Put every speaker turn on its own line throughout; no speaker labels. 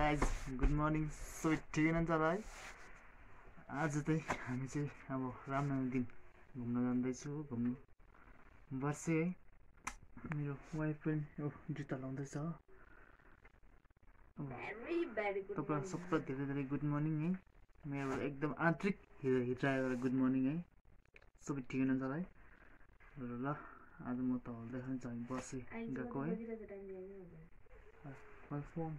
Guys good morning सबै ठिकै हुनुहुन्छ होला है। आज चाहिँ हामी चाहिँ अब रामनवमी दिन घुम्न जाँदैछु। घुम्नु वर्षे है मेरो वाइफ पनि जुत्ता लाउँदैछ। तपाईँ सबै धेरै धेरै गुड मर्निङ है। मेरो एकदम आन्तरिक हृदयबाट गुड मर्निङ है। सबै ठिकै हुनुहुन्छ होला है। ल आज म तपाईँहरूलाई देखाउन चाहिँ वर्षे गएको है। फोन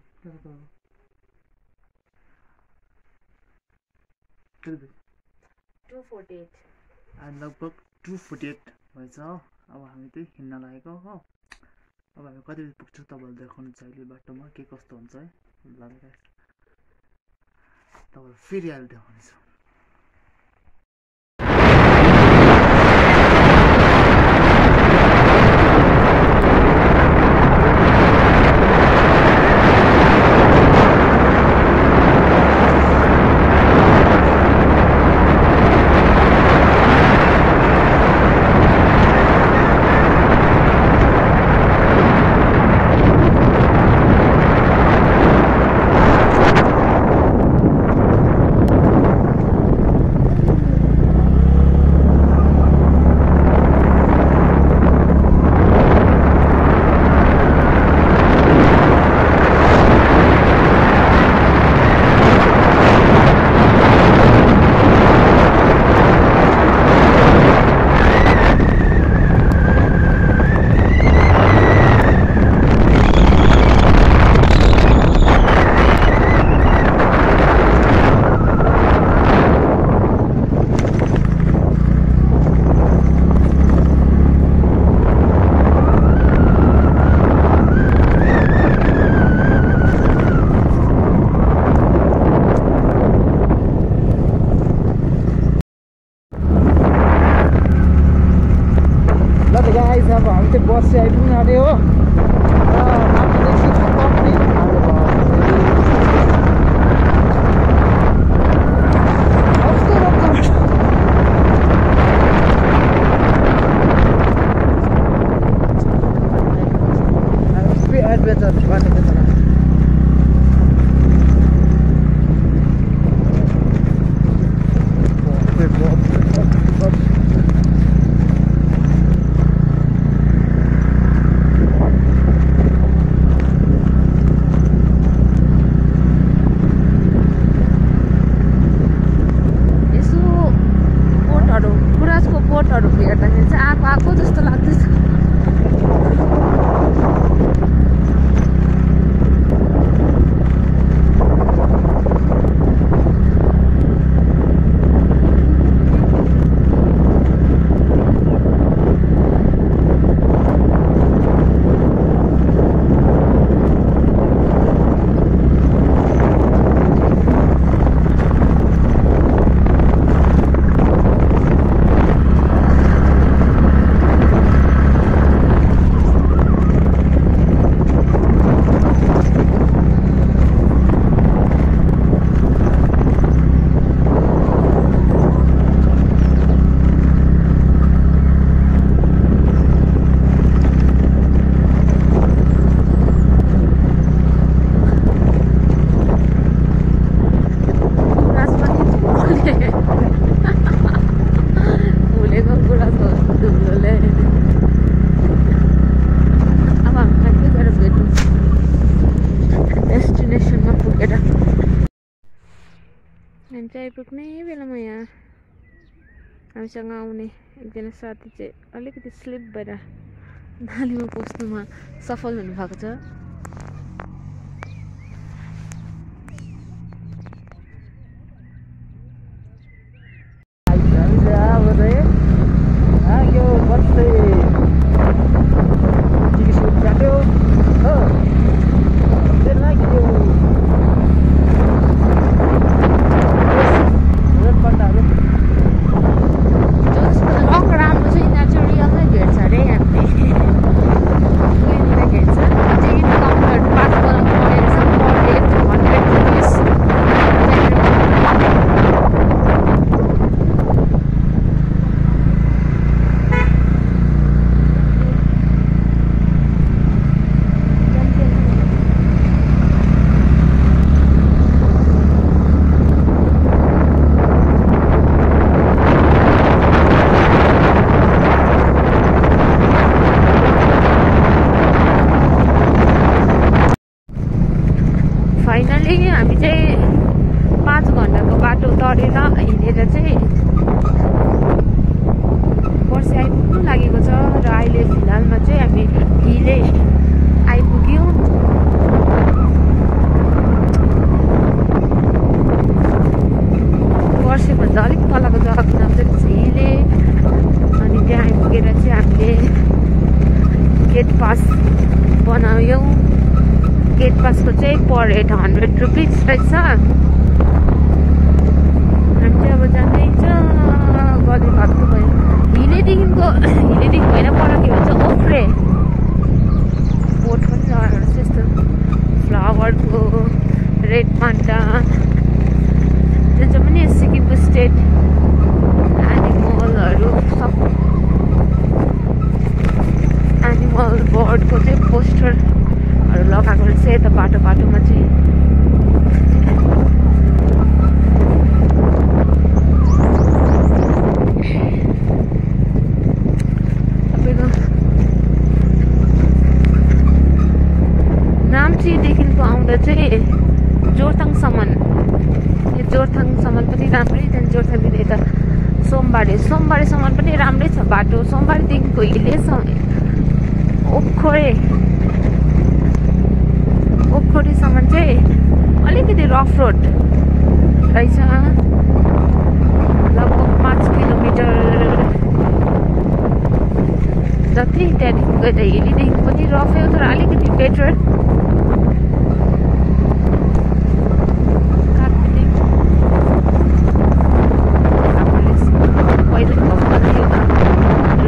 लगभग 2:48 भएछ। अब हामी चाहिँ हिँड्न लागेको हो। अब हामी कति बजी पुग्छौँ तपाईँलाई देखाउनु छ अहिले बाटोमा के कस्तो हुन्छ है। तपाईँलाई फेरि अहिले देखाउनेछु। अब हामी चाहिँ बस चाहिँ आइपुग्नु आँट्यो हो।
फोटोहरू हेर्दाखेरि चाहिँ आएको जस्तो लाग्दैछ। आइपुग्ने बेलामा यहाँ हामीसँग आउने एकजना साथी चाहिँ अलिकति स्लिप भएर नालीमा पस्नुमा सफल हुनुभएको छ।
Jadi
पर हेड 100 रुपिस रहेछ। हामी चाहिँ अब जाँदैछ गली भाग्नु भयो। हिलेदेखिको हिलेदेखि होइन पर के भन्छ ओफ्रे बोट पनि लगाएको रहेछ यस्तो फ्लावरको रेड पान्डा जुन चाहिँ पनि सिक्किमको स्टेट एनिमलहरू सब एनिमल बर्डको चाहिँ पोस्टरहरू लगाएको रहेछ यता बाटो बाटोमा चाहिँ। नाम्चीदेखिको आउँदा चाहिँ जोरथाङसम्म पनि राम्रै, त्यहाँदेखि जोरथाङदेखि यता सोमबारेसम्म पनि राम्रै छ बाटो। सोमबारेदेखिको हिलेसम्म ओखोरीसम्म चाहिँ अलिकति रफ रोड रहेछ, लगभग 5 किलोमिटर जति। त्यहाँदेखि गएर हिलीदेखि पनि रफै हो तर अलिकति बेटर।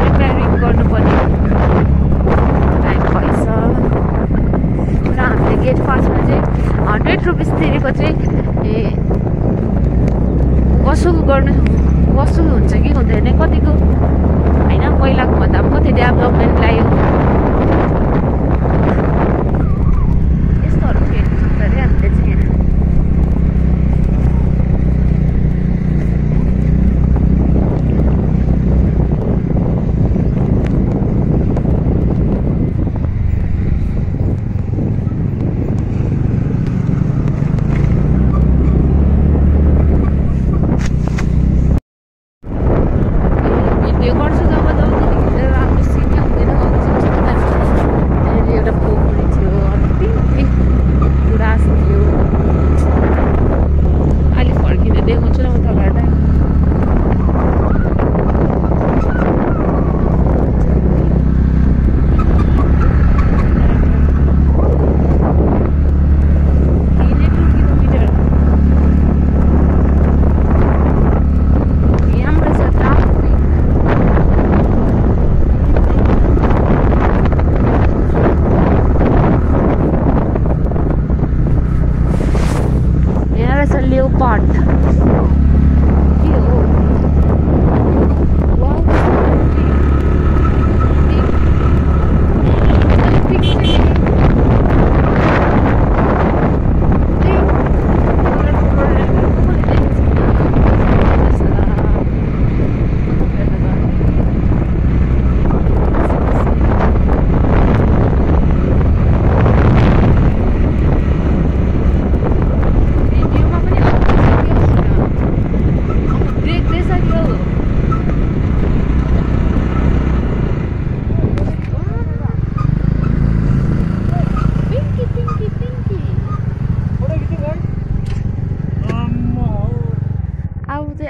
रिपेयरिङ गर्नुपर्ने टाइम भएछ र हामीले गेट पासमा चाहिँ 100 रुपिस तिरेको चाहिँ वसुल हुन्छ कि हुँदैन कतिको होइन, पहिलाको भन्दा अब कति डेभलपमेन्ट ल्यायो यस्तोहरू हेर्नु सक्छ अरे हामीले चाहिँ यहाँ।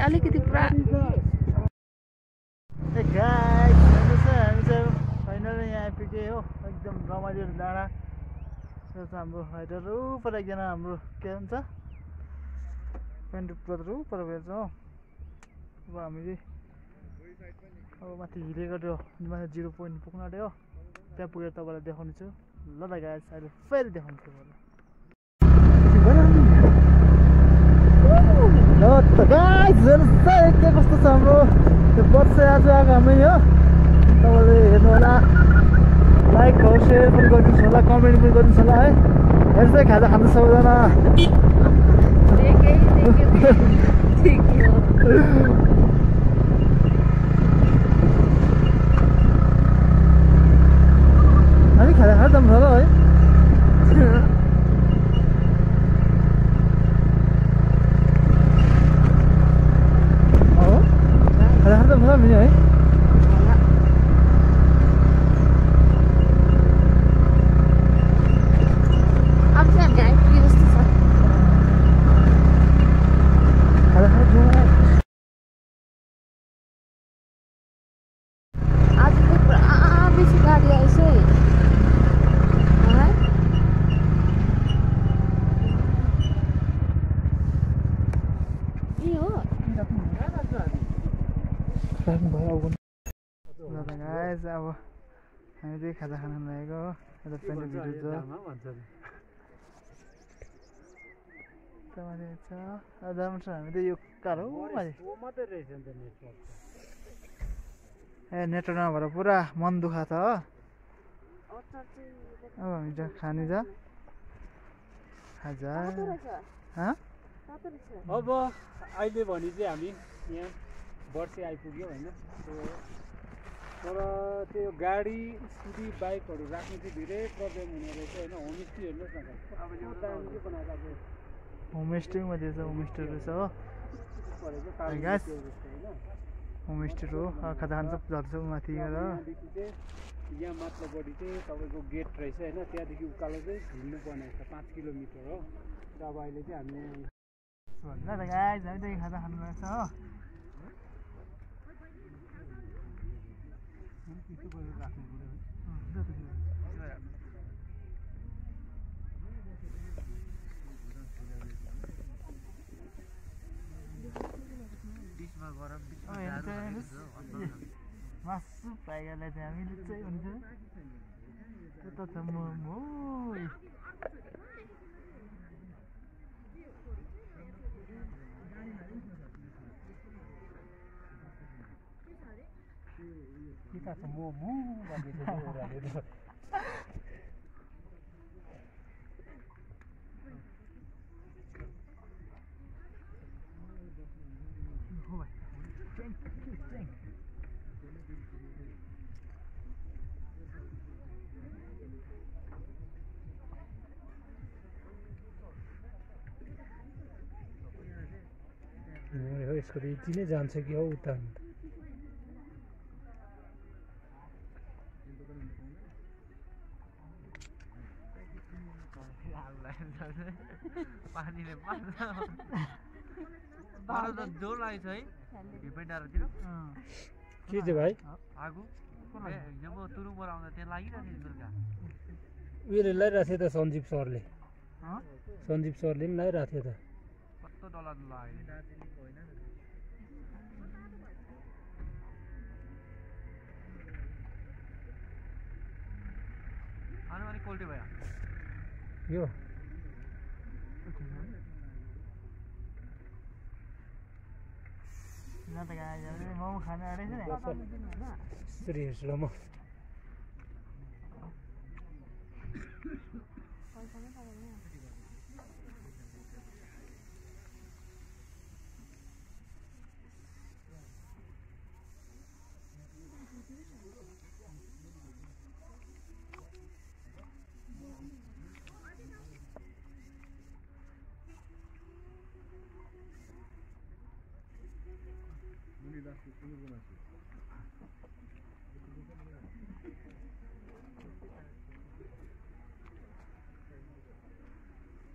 अलिकति पुरा
फाइनली यहाँ आइपुगे हो। एकदम रमाइलो डाँडा हाम्रो हाइटहरू पर एकजना हाम्रो के भन्छ पेन्ट ब्रदर पर भेट्छ हो। अब हामीले अब माथि हिँडेको त्यो माथि 0 पोइन्ट पुग्न आँट्यो, त्यहाँ पुगेर तपाईँलाई देखाउने छु। ल त गाइस अहिले फेरि देखाउँछु ल त गाइस हेर्नुहोस् त कस्तो छ हाम्रो त्यो वर्षै आज आएको हामी हो। तपाईँले हेर्नु होला, लाइक हो सेयर पनि गरिदिनुहोस् होला, कमेन्ट पनि गरिदिनुहोस् होला है। हेर्दै खाजा खान्छ सबैजना। हामी खाजा खाँदा जान्छ होला है। खाजा खाँदा जान्छ हामी है। ल त गाइस अब हामी चाहिँ खाजा खान लागेको हो यता पेन्ट भिडियो छ माथि छ राम्रो छ हामी त यो कालो माथि ए नेटवर्क नभएर पुरा मन दुखा छ हो अब हामी चाहिँ खाने जा खाजा
अब अहिले भने चाहिँ हामी यहाँ वर्षे आइपुग्यो होइन तर त्यो गाडी स्कुटी बाइकहरू राख्नु चाहिँ धेरै प्रब्लम हुने रहेछ होइन होमस्टे हेर्नुहोस् न
होमस्टे मात्रै छ होमस्टे रहेछ हो ग्यास होमस्टे हो खाजा खान्छ झर्छ माथि गएर
यहाँ माथिल्लोपट्टि चाहिँ तपाईँको गेट रहेछ होइन त्यहाँदेखि उकालो चाहिँ हिँड्नु पर्ने रहेछ 5 किलोमिटर हो र अब अहिले चाहिँ हामी
ल त गाइस हामी त खाजा खानु लाग्छ हो मासु पाइगला चाहिँ हामीले चाहिँ हुन्छ यता छ momo
kita semuamu bagi dia orang itu. यसको त यति नै जान्छ कि हो उता
पानीले पानी त जोर लागेको छ है भिपै डाँडातिर
के चाहिँ भाइ
आगो जब तुरुङबाट आउँदा त्यहाँ लागिरहेको थियो बेलुका
उयोले लगाइरहेको थियो त सञ्जीव सरले पनि लगाइरहेको थियो त
कस्तो डरलाग्दो लाग्यो अनि कोल्टे भयो
यो
ल त गाइस हामीले मोमो खान आएछ नि
यसरी हेर्छु र म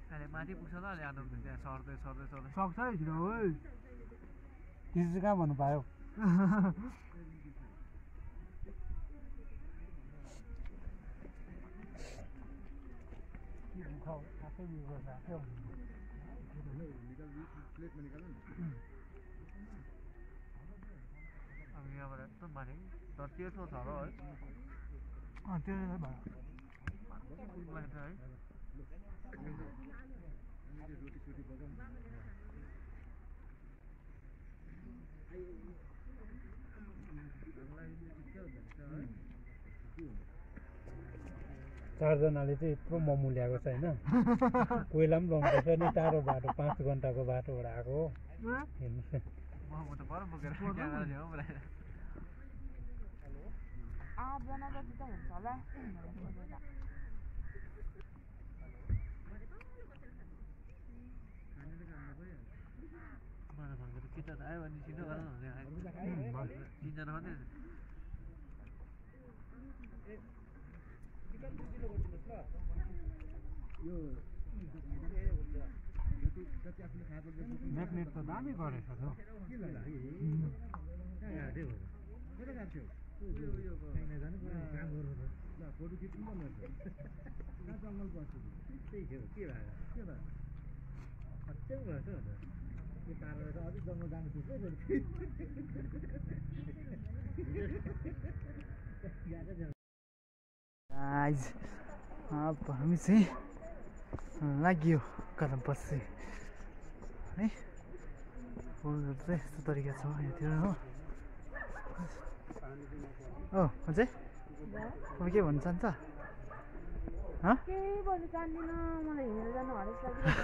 अहिले माथि पुग्छ त अहिले आनन्द त्यहाँ सर्दै सर्दै सर्दै
सक्छ है छिटो है
तिमी चाहिँ कहाँ भन्नु पायो
अब यहाँबाट एकदम माथि तर तेर्सो छ र है
त्यो भयो
माथि है
चारजनाले चाहिँ यत्रो मोमो ल्याएको छ होइन कोइला पनि लाउनुपर्छ नि टाढो बाटो 5 घन्टाको बाटोबाट आएको हो हेर्नुहोस्
मोमो त पर बोकेर क्यामेरा हो पुरा
8 जना जति त हुन्छ होला
मलाई भनेको त केटा आयो भने छिटो गर न भने 3 जना मात्रै
म्याग्नेट त दामी गरेछ त जङ्गल जानु
गाइज अब हामी चाहिँ लाग्यो कदम पछि है फुलहरू चाहिँ यस्तो तरिका छ यहाँतिर हो हुन्छ अब के भन्न चाहन्छ
केही भन्नु चाहदिनँ मलाई हिँडेर जानु हरेस लागिरहेको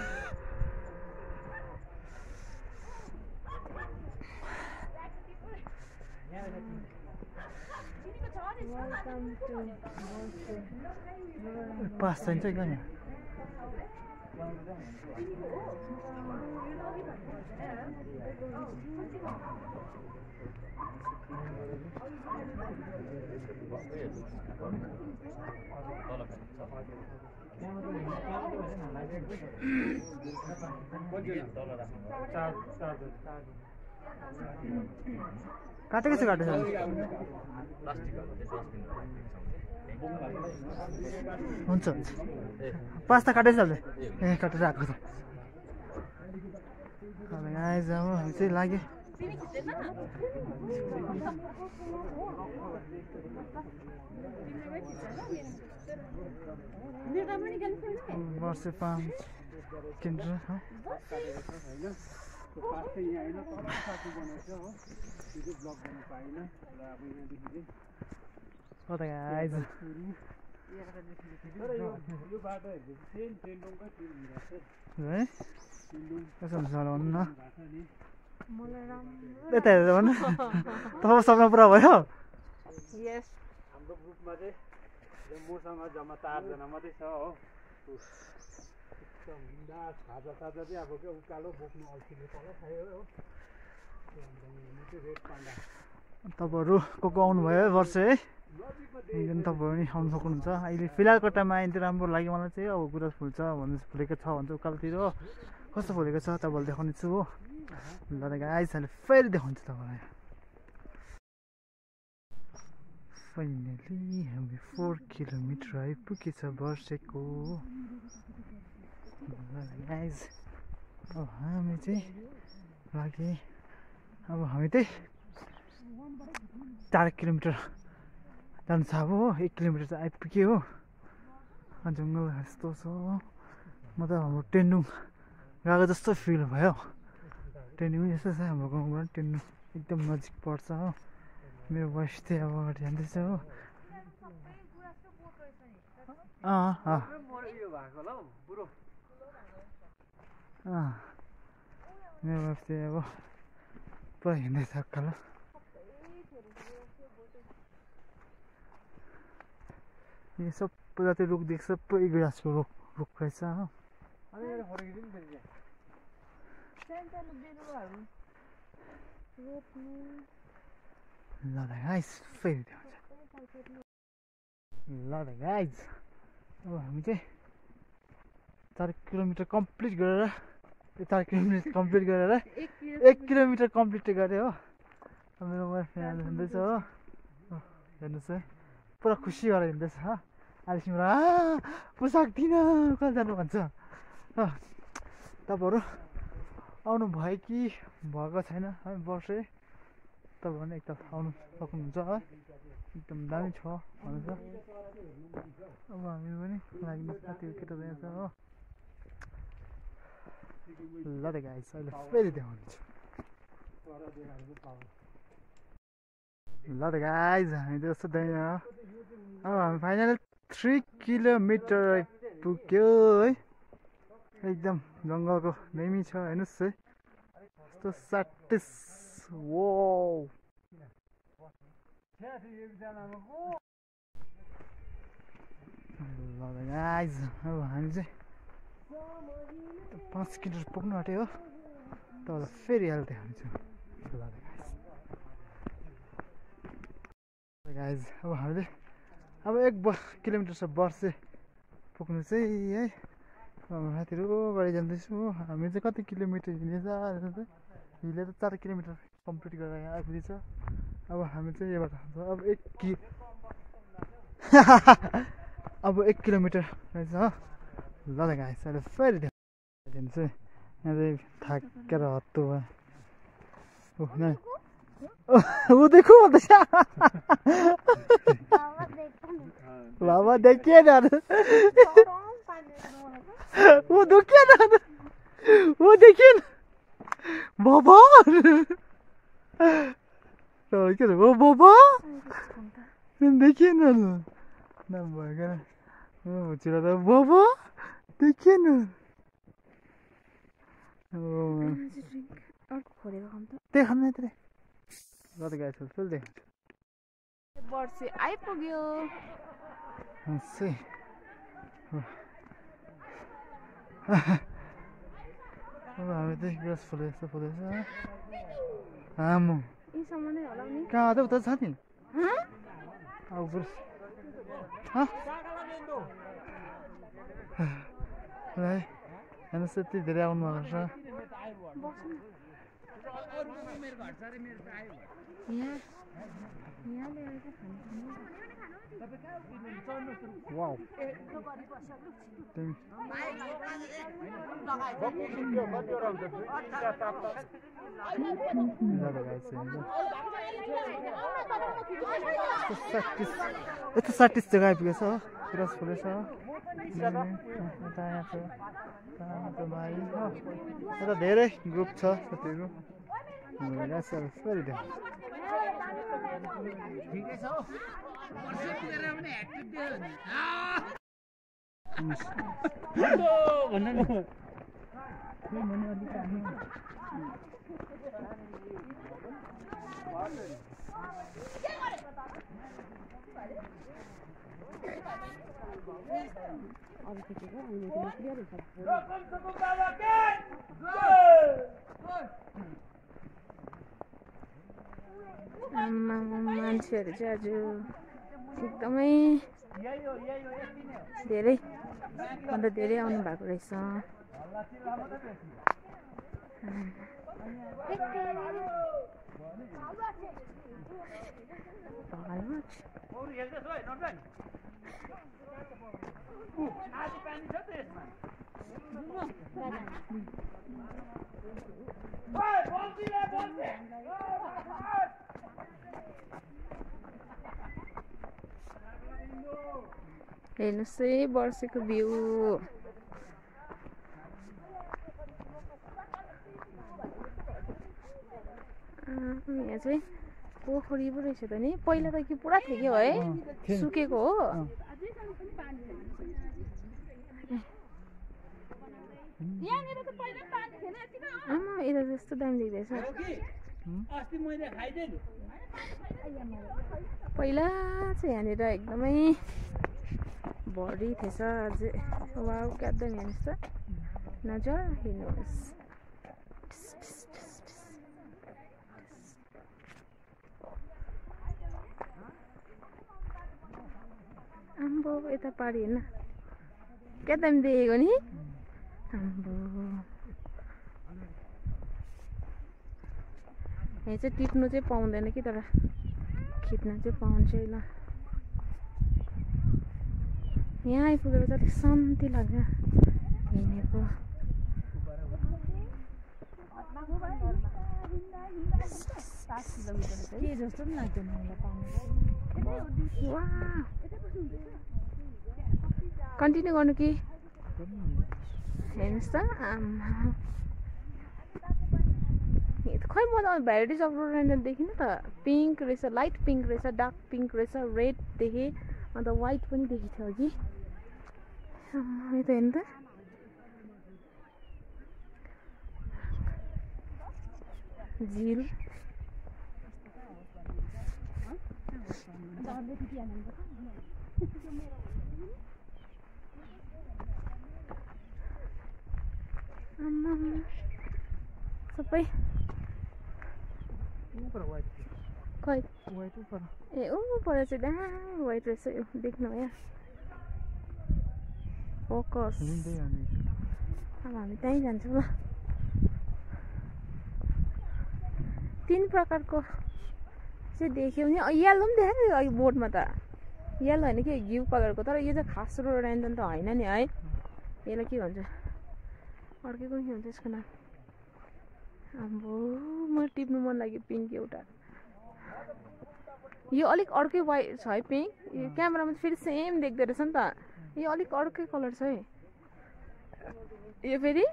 पास चाहिन्छ क्या यहाँ काटेको छ हुन्छ हुन्छ पास्ता काटेछ अहिले ए काटेर आएको छ आइज अब हामी चाहिँ लाग्यो वर्ष 5 किलोमिटर यता हेरेर भन्नु तपाईँ सपना पुरा भयो
हाम्रो ग्रुपमा चाहिँ मसँग जम्मा 4 जना मात्रै छ हो खाजा चाहिँ अब के उकालो बोक्नु अल्छीले तल खायो हो रेड पान्डा
तपाईँहरू को आउनुभयो है वर्ष है एकदम तपाईँहरू नि आउनु सक्नुहुन्छ अहिले फिलहालको टाइममा आइन्थ्यो राम्रो लाग्यो मलाई चाहिँ अब गुराँस फुल्छ भन्नु फुलेको छ भन्छ उकालोतिर कस्तो फुलेको छ तपाईँहरूले देखाउने छु हो ल गाइस अहिले फेरि देखाउँछु तपाईँलाई फाइनली हामी 4 किलोमिटर आइपुगेछ वर्षको गाइस अब हामी चाहिँ लागे अब हामी चाहिँ 4 किलोमिटर जानु छ अब हो 1 किलोमिटर चाहिँ आइपुग्यो हो जङ्गल यस्तो छ म त हाम्रो टेन्डुङ गएको जस्तो फिल भयो टेन्डुङ यस्तो छ हाम्रो गाउँबाट टेन्डुङ एकदम नजिक पर्छ हो मेरो वाइफ चाहिँ अब अगाडि जाँदैछ हो मेरो वाइफ चाहिँ अब पुरा हिँड्दैछ उकालो यो सबै जति रुख देख्छ सबै गुराँसको रुख रहेछ हो ल त गाइस फेरि देखाउँछ ल त गाइस अब हामी चाहिँ 4 किलोमिटर कम्प्लिट गरेर 4 किलोमिटर कम्प्लिट गरेर 1 किलोमिटर कम्प्लिट गऱ्यो हो मेरो वाइफ यहाँ हिँड्दैछ हो हेर्नुहोस् है पुरा खुसी भएर हिँड्दैछ हो अहिले सिमरा पुसाक्दिनँ कहाँ जानु भन्छ तपाईँहरू आउनु भयो कि भएको छैन है वर्षै तपाईँहरू पनि एकताल आउनु सक्नुहुन्छ है एकदम दामी छ भन्छ अब हामी पनि लाग्नु साथीहरू केटा यहाँ छ हो ल त गाइस अहिले फेरि देखाउँछु ल त गाइस हामी त यस्तो दामी हो अब हामी फाइनल 3 किलोमिटर पुग्यो है एकदम जङ्गलको नेमी छ हेर्नुहोस् है यस्तो साटिस वो ल गाइस अब हामी चाहिँ 5 किलोमिटर पुग्नु आँट्यो हो तपाईँलाई फेरि अहिले देखाउँछु ल गाइस अब हामीले अब 1 किलोमिटर छ वर्षे पुग्नु चाहिँ है साथीहरू गाडी जाँदैछु हामी चाहिँ कति किलोमिटर हिँडेछ हिले त 4 किलोमिटर कम्प्लिट गरेर आइपुगेछ अब हामी चाहिँ यहाँबाट अब 1 किलोमिटर रहेछ हो ल त गाइस अहिले फेरि दिन्छ यहाँ चाहिँ थाकेर हत्तु भयो ऊ देखो भन्दैछ बाबा देखेन वो देखेन वो देखेन बाबा के वो बाबा देखेन ना भएन बुझेर त बाबा देखेन त्यही खानु यत्रै कति गाई छ फुल देखाउँछ
वर्षे आइपुग्यो
से अब हामी त ग्रास फुलेछ आमो
यीसम्म नै होला नि
कहाँ त उता छ नि अब हेर्नुहोस् यति धेरै आउनु भएको छ वाउ यस्तो 60 जग्गा आइपुगेछ हो ग्रास फुलेछ यता यहाँ छ भाइ यता धेरै ग्रुप छ साथीहरू
मान्छेहरू चाहिँ आज एकदमै धेरै भन्दा धेरै आउनु भएको रहेछ हेर्नुहोस् है वर्षेको भ्यू यहाँ चाहिँ पोखरी पो रहेछ त नि पहिला त के पुरा थियो है सुकेको हो आमा यता जस्तो दामी देख्दैछ पहिला चाहिँ यहाँनिर एकदमै भरि थिएछ अझै वाउ क्या दामी हेर्नुहोस् त नजर हेर्नुहोस् आम्बो यता पारि हेर्न क्या दामी देखेको नि आम्बो यहाँ चाहिँ टिप्नु चाहिँ पाउँदैन कि तर खिच्न चाहिँ पाउँछ ल यहाँ आइपुगेर चाहिँ अलिक शान्ति लाग्छ हिँडेको के जस्तो पनि लाग्दैन मलाई पानी कन्टिन्यू गर्नु कि हेर्नुहोस् त आमा खै म त भेराइटिज अफ रोडोडेन्ड्रन देखिनँ त पिङ्क रहेछ लाइट पिङ्क रहेछ डार्क पिङ्क रहेछ रेड देखेँ अन्त वाइट पनि देखेको थियो अघि यो त हेर्नु त झिल सबै खै ए ऊ पर चाहिँ दामी वाइट रहेछ यो देख्नु यहाँ फोकस अब हामी त्यहीँ जान्छौँ ल 3 प्रकारको चाहिँ देख्यौँ नि येलो पनि देखेँ नि अघि बोर्डमा त येलो होइन कि घिउ कलरको तर यो चाहिँ खास रोडोडेन्ड्रन त होइन नि है यसलाई के भन्छ अर्कै कुन के हुन्छ यसको नाम आम्बो म टिप्नु मन लाग्यो पिङ्क एउटा यो अलिक अर्कै वाइट छ है पिङ्क यो क्यामेरामा फेरि सेम देख्दो रहेछ नि त यो अलिक अर्कै कलर छ है यो फेरि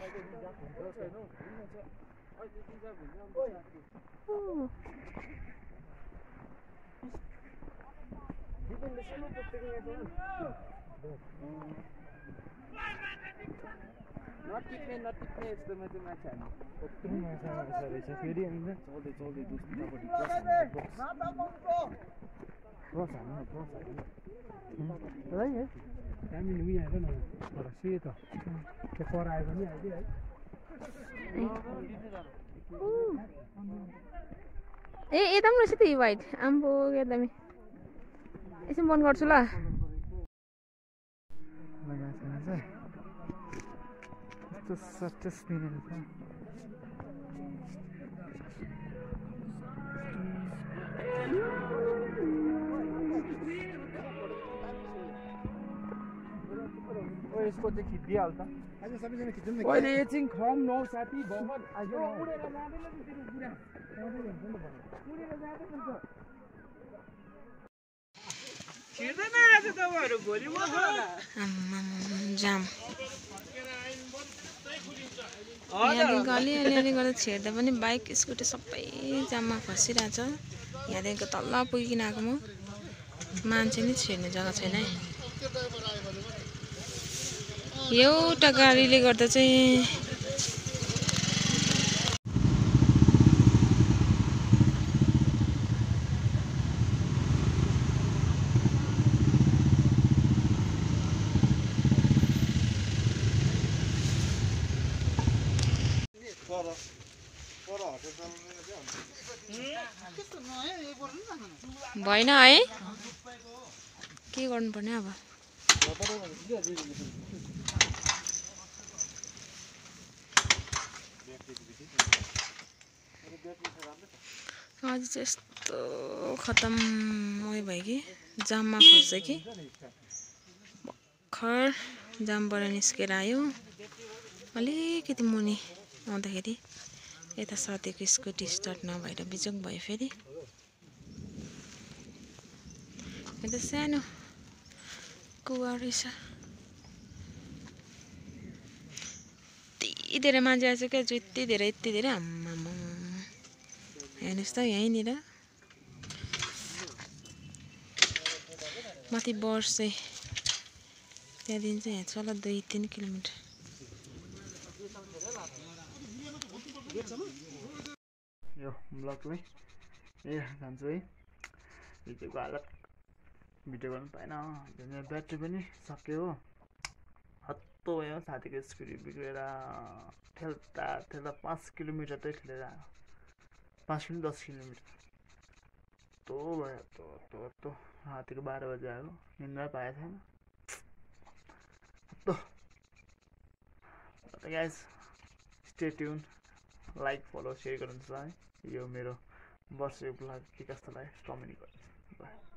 नटिप्ने यस्तो मात्रै माछा कत्रो माछा रहेछ फेरि अन्त चल्दै दुस्तापट्टि क्रस है हामी उयो आएको न सेतो त्यो पर आयो पनि अहिले है
ए यता पनि रहेछ त यो वाइट आम्बो एकदमै एकछिन बन्द गर्छु ल
सट्टै स्पिन छ
यसको चाहिँ खिचिदिइहाल्छ अहिले एकछिन खम नौ साथी भर्खर
जाम यहाँदेखिको अलिअलि गर्दा छेड्दा पनि बाइक स्कुटी सबै जाममा फसिरहेछ यहाँदेखिको तल पुगिकन आएको म मान्छे नि छिर्ने जग्गा छैन है एउटा गाडीले गर्दा चाहिँ भएन है के गर्नुपर्ने अब आज चाहिँ यस्तो खतम उयो भयो कि जाममा फस्छ कि भर्खर जामबाट निस्केर आयो अलिकति मुनि आउँदाखेरि यता साथीको स्कुटी स्टार्ट नभएर बिजोग भयो फेरि यता सानो कुवा रहेछ यति धेरै मान्छे आएछ क्या यति धेरै आम्मामा हेर्नुहोस् त यहीँनिर माथि बर्स चाहिँ त्यहाँदेखि चाहिँ यहाँ छ होला 2-3 किलोमिटर
यो ब्लगलाई जान्छु है भिडियोको हालत भिडियो गर्नु पाएन ब्याट्री पनि सक्यो हो हत्तो भयो साथीको स्कुटी बिग्रेर ठेल्दा 5 किलोमिटर चाहिँ ठेलेर 5 पनि 10 किलोमिटर तो भयो तो रातिको 12 बजे आयो निन्द्रा पाएको छैन guys stay tune like follow share गर्नुहोस् है यो मेरो वर्षको ब्लग के कस्तो लाग्यो कमेन्ट गर्नुहोस्।